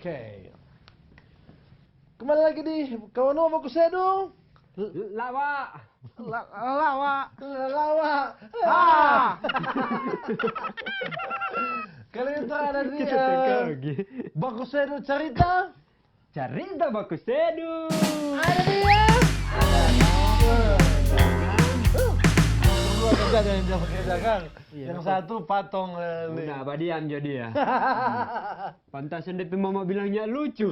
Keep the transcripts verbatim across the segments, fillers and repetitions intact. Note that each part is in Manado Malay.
Oke. Kembali lagi di Kawan Nua Baku Sedu. Lawa. La- Lawa. Lawa. Ah. Kali ini ada di eh, Baku Sedu cerita. Cerita Baku Sedu. Ada dia. Berdua kerja dengan dia bekerja kan. Yang satu patong eh, li- Udah, badiam jo dia. Pantasan depe mama bilang nyak lucu.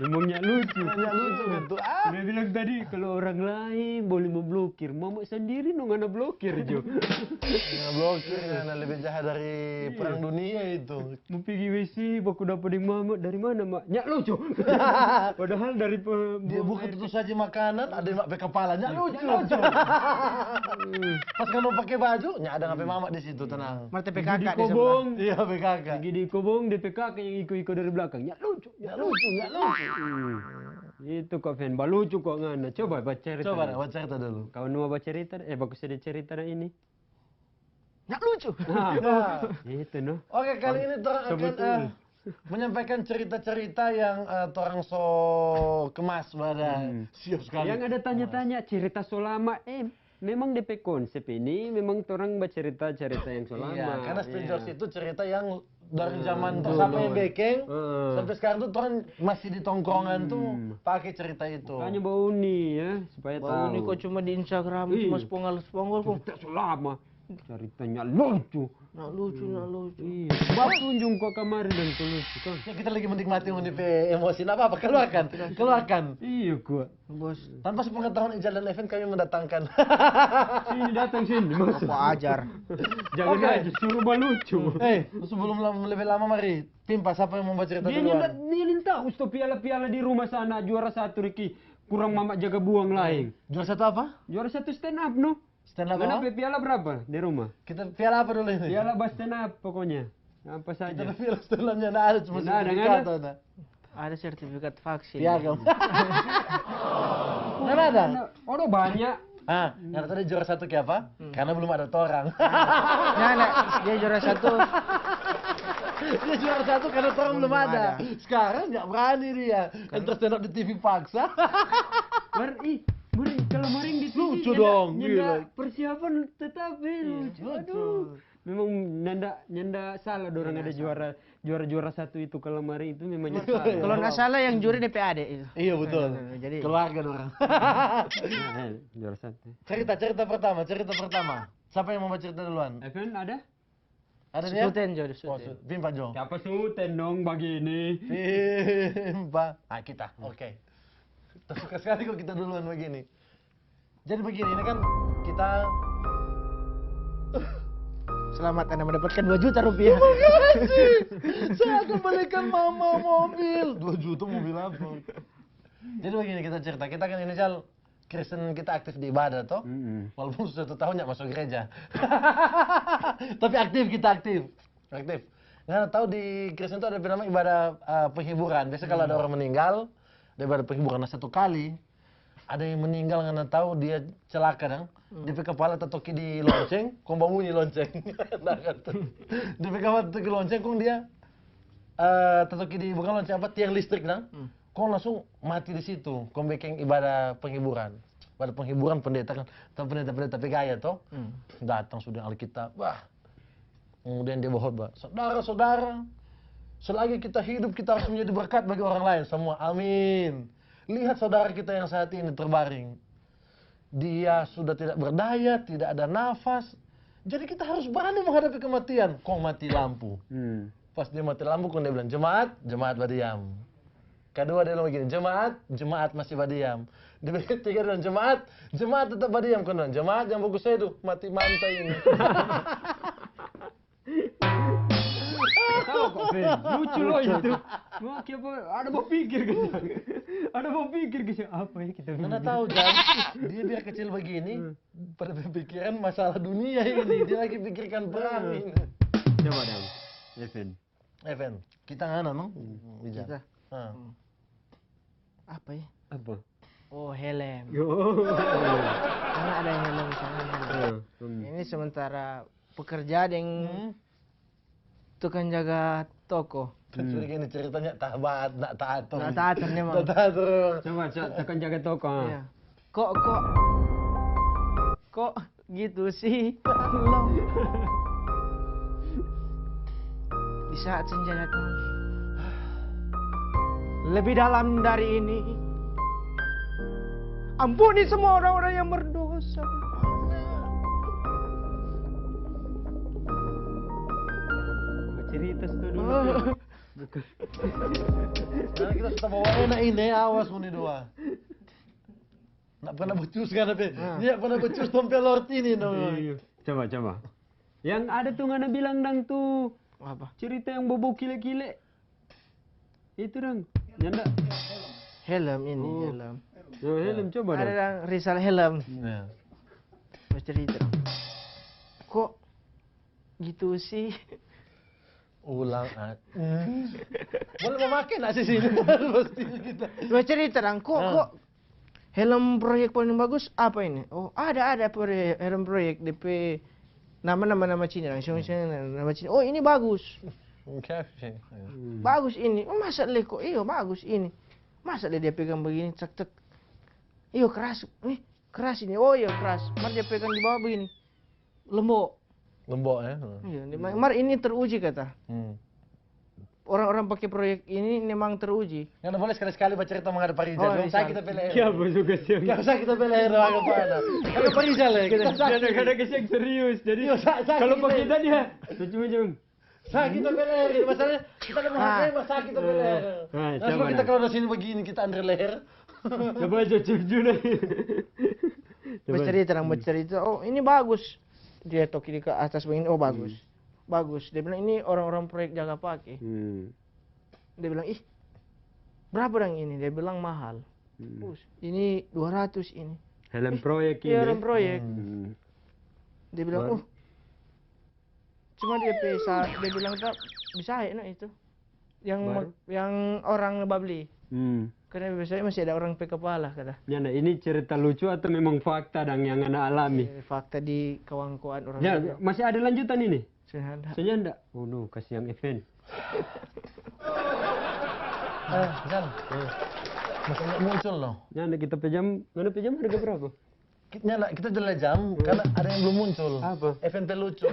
Memang nyak lucu. Nyak lucu kan tuh. Ah. Dia bilang tadi, kalau orang lain boleh memblokir, mama sendiri no ngana blokir jo. Yang blokir yang lebih jahat dari perang dunia itu. Mau pigi W C, baku dapa deng mama, dari mana mak? Nyak lucu. Padahal dari pe- Dia buka tutu saja makanan, ada yang mak pe kepala, nyak lucu. Pas kalau pakai baju, nyak ada ngape mama di situ, tenang. Marte Pigi di P K K di sebelah. kobong. Iya, P K K. Pigi di kobong, D P K K yang iko-iko dari belakang. Nyak lucu. Nyak lucu, nyak lucu. Itu kok Fen, balucu kok ngana. Coba bacerita. Coba dah, buat cerita dulu. Kawan Nua bacerita, eh Baku Sedu cerita dah ini. Nggak lucu. Nah, itu no. Oke, kali ini torang akan Sebetulnya. eh, menyampaikan cerita-cerita yang eh, torang so kemas pada siap sekali. Yang ada tanya-tanya cerita so lama, eh memang D P konsep ini memang torang bacerita cerita yang so lama. Iya, karena Spin Jobs itu cerita yang dari zaman Dulu. Sapa yang Bekeng Heeh. sampai sekarang tuh torang masih di tongkrongan tuh pakai cerita itu. Tanya Bau Uni ya supaya Bau Uni tahu. Kok cuma di Instagram Iya. cuma sponggal-sponggal kok. Cerita so lama. Ceritanya lucu. Nggak lucu, nggak lucu. Iya. Bau tunjung kok kamari dan so lucu kan. Ya, kita lagi menikmati Uni pe emosi, nggak apa-apa, keluarkan, keluarkan. Iya kuat. Bos, Tanpa sepengetahuan Ijal dan Evan kami mendatangkan. Sini datang sini masuk. Apa ajar? Jangan Oke. aja suruh balucu. Eh, sebelum lama, lebih lama mari, Pimpa, siapa yang mau baca cerita Dia duluan? nyanda dia nyanda tahu sto piala-piala di rumah sana juara satu Riki kurang mama jaga buang lain. Juara satu apa? Juara satu stand up no. Stand up Mana apa? pe piala berapa di rumah? Kita piala apa dulu ini? Piala bas stand up pokoknya. Apa Kita saja. pe piala stand up-nya nggak ada, cuma Nggak ada, nggak sertifikat ada. ada. Ada sertifikat vaksin. Piagam. Nggak ada. Oh, banyak. Ah, nggak ada tadi juara satu kayak apa? Karena belum ada torang. Nah, nah, dia juara satu. Dia juara satu karena torang belum ada. Sekarang nggak berani dia. Enter stand up di T V paksa. Mar, ih, mar, kalau maring di sini Lucu nyanda- dong, nyanda gila. Persiapan tetap eh, lucu. Lucu. Aduh. Memang nyanda nyanda salah dorang ada juara juara juara satu itu kalau maring itu memang nyanda salah. Kalau nggak salah yang juri D P A D itu. Iya, betul. Jadi Keluarga dorang. Eh, juara satu. Cerita, cerita pertama, cerita pertama. Siapa yang mau baca cerita duluan? Evan ada? Ada dia? Suten jo, Oh, Suten. su- Pimpa jo. Siapa suten dong begini? Pimpa. Ah, kita. Oke. Kita suka sekali kok kita duluan begini. Jadi begini, ini kan kita Selamat Anda mendapatkan dua juta rupiah. Saya akan belikan mama mobil. Dua juta mobil apa? Jadi begini kita cerita. Kita kan ini Jal, Kristen kita aktif di ibadah toh. Mm-mm. Walaupun sudah satu tahun nggak masuk gereja. Tapi aktif kita aktif. Aktif. Nggak tahu di Kristen itu ada namanya ibadah eh, penghiburan. Biasa kalau ada orang meninggal, ada ibadah penghiburan. Nah, satu kali ada yang meninggal nggak tahu dia celaka dang. Dia pe kepala tatoki di lonceng, kong babunyi lonceng. Nah, kan tuh. Dia pe kepala tatoki lonceng, kong dia eh tatoki di bukan lonceng apa tiang listrik dang. Kong langsung mati di situ. Kong bikin ibadah penghiburan. Ibadah penghiburan pendeta kan, tapi pendeta-pendeta pe gaya toh. Datang sudah Alkitab, wah. Kemudian dia berkhotbah, saudara-saudara, selagi kita hidup kita harus menjadi berkat bagi orang lain semua. Amin. Lihat saudara kita yang saat ini terbaring. Dia sudah tidak berdaya, tidak ada nafas. Jadi kita harus berani menghadapi kematian. Kong mati lampu. Hmm. Pas dia mati lampu, kong dia bilang, "Jemaat, jemaat badiam." Kedua dia bilang begini, "Jemaat, jemaat masih badiam." Dia bilang ketiga dia bilang, "Jemaat, jemaat tetap badiam." Kong dia bilang, "Jemaat yang bagus saya itu mati manta ini." Tahu kok, Fen. Lucu loh itu. Mau apa? Ada mau pikir gitu. Ada mau pikir gitu. Apa ya kita Mana tahu Jan, dia biar kecil begini, pada pikiran masalah dunia ini, dia lagi pikirkan perang ini. Coba dong, Evan. Evan, kita ngana no? Ija. Kita. Ah. Apa ya? Apa? Oh, helm. Yo. Karena ada helm sana. Hmm. Ini sementara pekerja yang Hmm. Tukang jaga toko. Curiga ini ceritanya tabat, nak taat. Nak taat, memang. Nak taat, memang. Coba, coba, tukang jaga toko. Iya. Kok, kok, kok gitu sih? Di saat senja datang, lebih dalam dari ini, ampuni semua orang-orang yang berdosa. Cerita sudah dulu. Nah, kita sudah bawa enak ini, awas muni dua. Nak pernah becus kan, tapi dia pernah becus tompel lort ini, no. Iya. Coba, coba. Yang ada tuh ngana bilang dang tuh. Apa? Cerita yang bobo kile-kile. Itu dang. Nyanda. Helm ini, oh. Helm. Yo, helm coba dong. Ada dang Rizal Helm. Nah. Bercerita. Kok gitu sih? Ulang. Ah. Hmm. Boleh memakai nak sih sini. Pasti kita. Bercerita dang. Kok, nah. Kok Helm proyek paling bagus apa ini? Oh, ada ada proyek, helm proyek D P nama nama nama Cina langsung hmm. Nama Cina. Oh, ini bagus. Hmm. Bagus ini. Oh, masa leko? Iyo, bagus ini. Masa dia pegang begini cek cek. Iyo, keras. Eh, keras ini. Oh, iya keras. Mar dia pegang di bawah begini. Lembo. Lembo ya. Iya, mar ini teruji kata. Hmm. Orang-orang pakai proyek ini memang teruji. Nggak boleh sekali-sekali bacerita menghadap Pak Rizal. Oh, Rizal. Saya kita bela. Ya, betul kasihan. Nggak usah kita bela. Ada Pak Rizal ya. Kita sakit. Ada kesian serius. Jadi kalau pakai tadi ya, ujung-ujung. Sakit apa leher? Masalahnya kita ada mau ah. Sakit apa leher? Ah, nah, coba kita kalau sini begini kita andre leher. Coba aja jujur. Bercerita, terang bercerita. Oh, ini bagus. Dia toki di ke atas begini. Oh, bagus. Hmm. Bagus. Dia bilang ini orang-orang proyek jaga pakai. Hmm. Dia bilang, "Ih, berapa dang ini?" Dia bilang, "Mahal." Hmm. Terus, "Ini dua ratus ini." Helm eh, proyek ini. Iya, helm proyek. Hmm. Dia bilang, "Oh." Cuma dia pe sa, dia bilang tak bisa no itu. Yang yang orang babli. Hmm. Karena biasanya masih ada orang pe kepala kata. Ya, nah, ini cerita lucu atau memang fakta dang yang ana alami? Eh, fakta di kawangkoan orang. Ya, masih ada lanjutan ini? Sudah ada. Sudah ada. Oh no, kasih yang event. Eh, Zal. Eh. Masih muncul loh. Ya, nah, kita pejam, mana pejam harga berapa? Kita, kita jalan jam karena ada yang belum muncul. Apa? F N P lucu.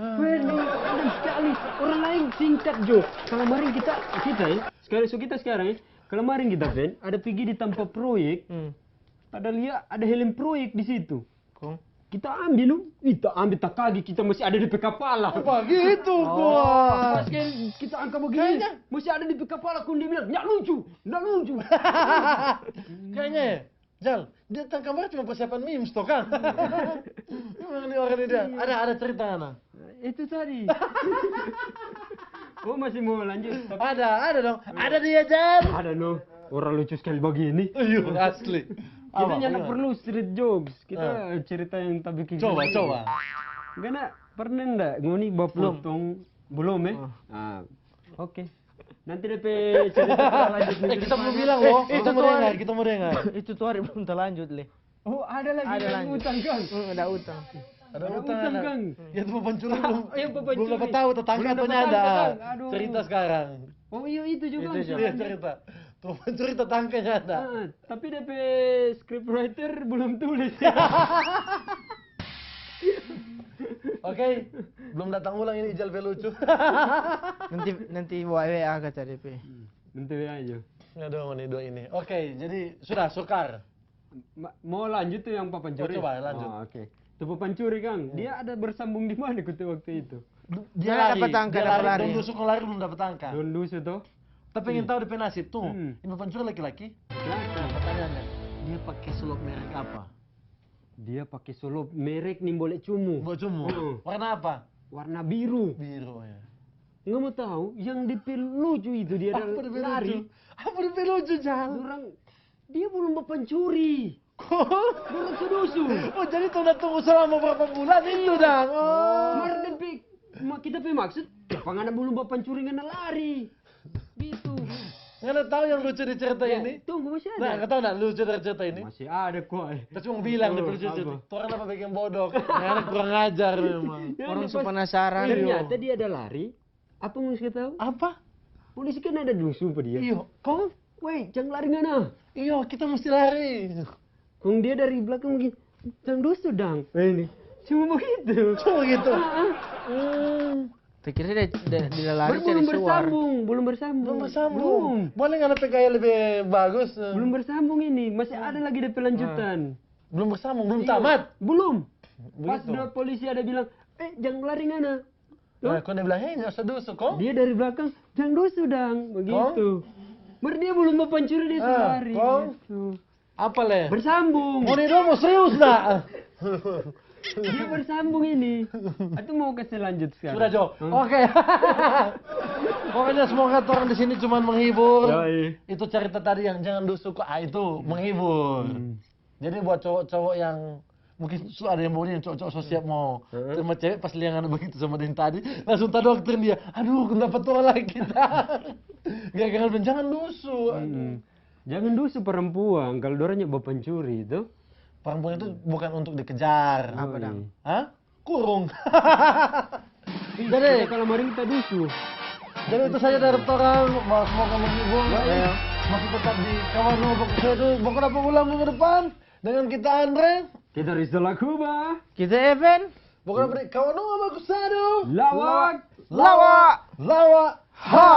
Waduh, ada sekali. Orang lain singkat jo. Kalau kemarin kita, kita ya, sekali so kita sekarang ya. Kalau kemarin kita pen, ada pergi di tempat proyek. Hmm. Ada lihat ada helm proyek di situ. Kong? Kita ambil lu, kita ambil tak kagi kita masih ada di P K pala. Apa gitu? Oh. Pas kita angka begini, masih ada di P K pala, kong dia bilang, nggak lucu, nggak lucu. Kayaknya Jal, dia datang kamar cuma persiapan memes to kan? Memang ni orang ni dia. Ada ada cerita ana. Itu tadi. Oh masih mau lanjut? Tapi... Ada, ada dong. Ada dia Jal. Ada no. Orang lucu sekali begini. Iya asli. Kita nyanda perlu street jokes. Kita ah. Cerita yang tak bikin. Coba, coba. Karena pernah ndak ngoni bapotong? Belum, belum eh? Oh. Ah. Oke. Okay. Nanti depe cerita lanjut. Eh, kita belum bilang loh. Eh, kita mau dengar, kita mau dengar. Itu tuh hari belum terlanjut le. Oh, ada lagi ada yang utang kan? Hmm, ada utang. Ada, ada utang, utang kan? Ya itu pancuri belum. Ya pancuri. Belum dapat tahu tetangga atau nyanda. Cerita sekarang. Oh iya itu juga. Itu juga. Iya, cerita. Tuh pancuri tetangga nyanda. Ah, tapi depe script writer belum tulis. Oke, belum datang ulang ini Ijal Pelucu. Nanti nanti W A kata depe. Hmm, nanti W A aja. Aduh, ini dua ini. Oke, jadi sudah sukar. Ma mau lanjut tuh yang papancuri? Oh, coba lanjut. Oh, oke. Okay. Tuh papancuri, Kang. Yeah. Dia ada bersambung di mana kute waktu itu? Dia lari, dapat angka, dia lari, lari. Don Dusu kong lari belum dapat angka. Don Dusu tuh. Tapi ingin tahu depe nasib tuh. Hmm. Ini papancuri laki-laki. Nah, pertanyaannya, dia pakai selop merek apa? Dia pakai selop merek Nimbole Cumu. Nimbole Cumu. Hmm. Warna apa? Warna biru. Biru ya. Nggak mau tahu, yang depe lucu itu dia lari. Apa depe lucu? Apa depe lucu, Jal? Orang Dia belum bapancuri. Belum sedusu. Oh, jadi tong da tunggu selama berapa bulan itu dang. Oh. Mar depe, ma, kita pe maksud, ya, pa ngana belum bapancuri ngana lari. Gitu. Ngana tahu yang lucu di cerita ini? Tunggu, masih Nah, ada. Kau tahu nggak lucu dari cerita ini? Masih ada kok. Kita cuma bilang di lucu cerita. Orang apa bikin bodoh? Ngana kurang ajar memang. Ya, Orang ini su pas- penasaran. Ternyata dia ada lari. Apa yang kita tahu? Apa? Polisi kan ada dusu pa dia. Iyo, kong? Woi, jangan lari ngana. Iyo, kita mesti lari. Kong dia dari belakang begini, jangan dusu dang. Eh, ini. Cuma begitu. Cuma begitu. Ah, ah. Hmm. Pikirnya dia, dia, dia lari Baru cari belum suar. bersambung, belum bersambung. Belum bersambung. Belum. Boleh nggak ada gaya lebih bagus? Belum bersambung ini, masih ada lagi ada pelanjutan. Belum bersambung, belum Iya. Tamat. Belum. Pas Begitu. dua polisi ada bilang, eh, jangan lari ngana. Nah, kong dia bilang, hei, nggak usah dusu, kong. Dia dari belakang, jangan dusu dang, begitu. Baru dia belum mau pancuri dia sudah Ah, lari. kong? Gitu. Apa le? Bersambung. Mau nih dong, mau serius dah. Dia bersambung ini. Atau mau kasih lanjut sekarang? Sudah Jo. Hmm. Oke. Pokoknya semoga orang di sini cuma menghibur. Yoi. Itu cerita tadi yang jangan dusu kok, ah, itu menghibur. Hmm. Jadi buat cowok-cowok yang mungkin su ada yang mau nih, cowok-cowok so siap mau terima cewek, pas lihat anak begitu sama yang tadi, langsung tadokter dia. Aduh, kenapa tuh lagi kita? Gara-gara bilang, jangan dusu. Hmm. Jangan dusu perempuan kalau dorangnya bawa pancuri itu. Perempuan itu bukan untuk dikejar. Apa dang? Hah? Kurung. Jadi kalau maring kita dusu. Jadi itu saja dari orang. Semoga menghibur. Baik. Masih tetap di Kawan Nongkrong Baku Satu. Bakal apa ulang minggu depan dengan kita Andre. Kita Rizal Lakuba. Kita Evan. Bakal apa di Kawan Nongkrong Baku Satu. Lawak. Lawak. Lawak. Ha.